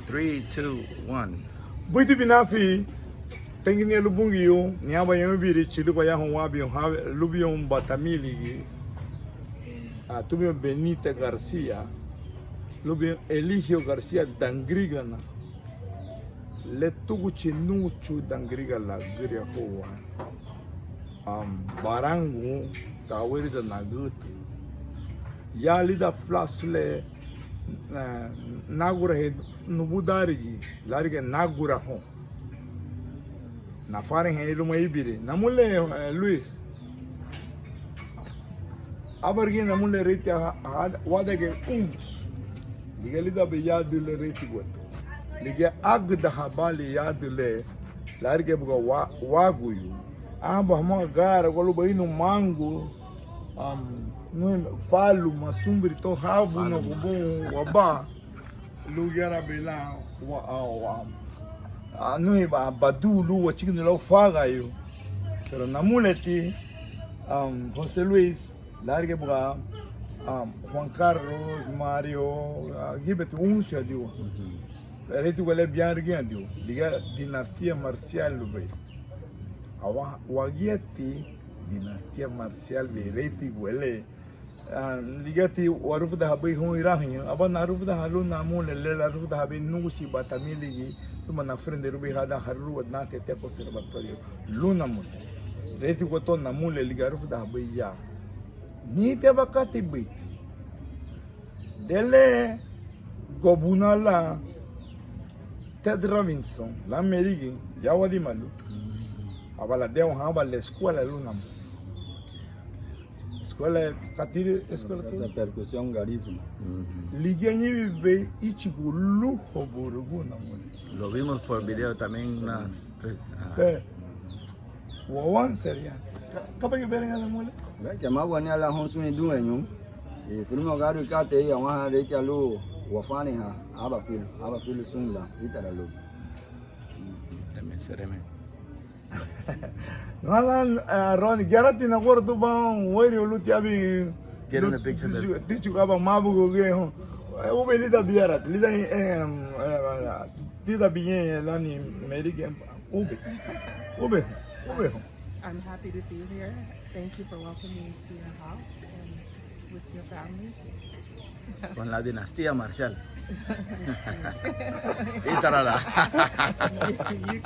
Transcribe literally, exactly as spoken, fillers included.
Three, two, one. Buiti binafi, teinki niña lun Bungiu, ni abaña ibiri chülüba ya houn wábiñoun, lúbiñoun Batamiligi, ah, túbiñoun Benita García, lúbiñoun Eligio García Dangrigana, le túguchi núguchu Dangriga lagüriahóua. Am, barangu, taweirida nagütü. Ya lidan fulasu le, eh, nágurahe nubudarigi, lárigiñe nágurahóun. Nafarenhani luma íbiri. Namule, eh, Luis. Ábarügüñein namule reiti ha-, ha-, wádangiñe unsu. Ligía lídanbei yadü le reiti guentó. Ligía ágüdahabalin yadü le, lárigiñe buga wa-, wáguyu. Aba hamuga gáragua lubá ínsiñeni mangu, am, nuhein faluma, sunburi to hábunagubóun wabá, lun gayaraabei lan wa-, a, wa-, a, nuhein ba-, badügün lun wachigünün lau fágayu. Pero namuleti, am, José Luis, lárigiñe buga, am, Juan Carlos, Mario, a, gíbeti unsu adiwa. Ujú. Reiti guale bián rügüñadiwa, ligía dinastía Marcial lubéi. Awa-, wagíati dinastía Marcial bei reiti guale. Ah, ligíati warufudahabei houn irahüñü, aba narufudahan lun namule le larufudahabei núguchi Batamiligi, luma nafurendeirubei hadan harurua danti conservatorio lun namule. Reiti guentó namule ligía arufudahabei ya. Niti aban katei buiti. Dan le gobunaba lan Ted Robinson, lan Merigei, ya Wadimalu, aba ladewahan aban leskuela lun namule. Eskuela, katei eskuela? Percusión garífuna. Ujú. Ligía ñeinbei íchigu lúhaburugu namule. Lo vimos por video también unas tres, ah. Pe. Wawanseruña. Ka-, kaba giñe berengán namule? Be, kei magua niña lan houn sun iduheñu. I furumiñeguarügü katei, awanha reitiña lun wafarenhan aban filu, aban filu sun dan ítara lun. Sereme, sereme. Nuha lan, eh, Roni, gayaraati naguraduba weiri lun tiabin. Get in the picture, tíchugun aban mábuiga houn. Eh, ube lidan biarati, lidan, eh, eh, tidan biñein lani Merigei. Ube, ube, ube. I'm happy to be here. Thank you for welcoming me to your house and with your family. Con la dinastía Marcial. Ítara lan. You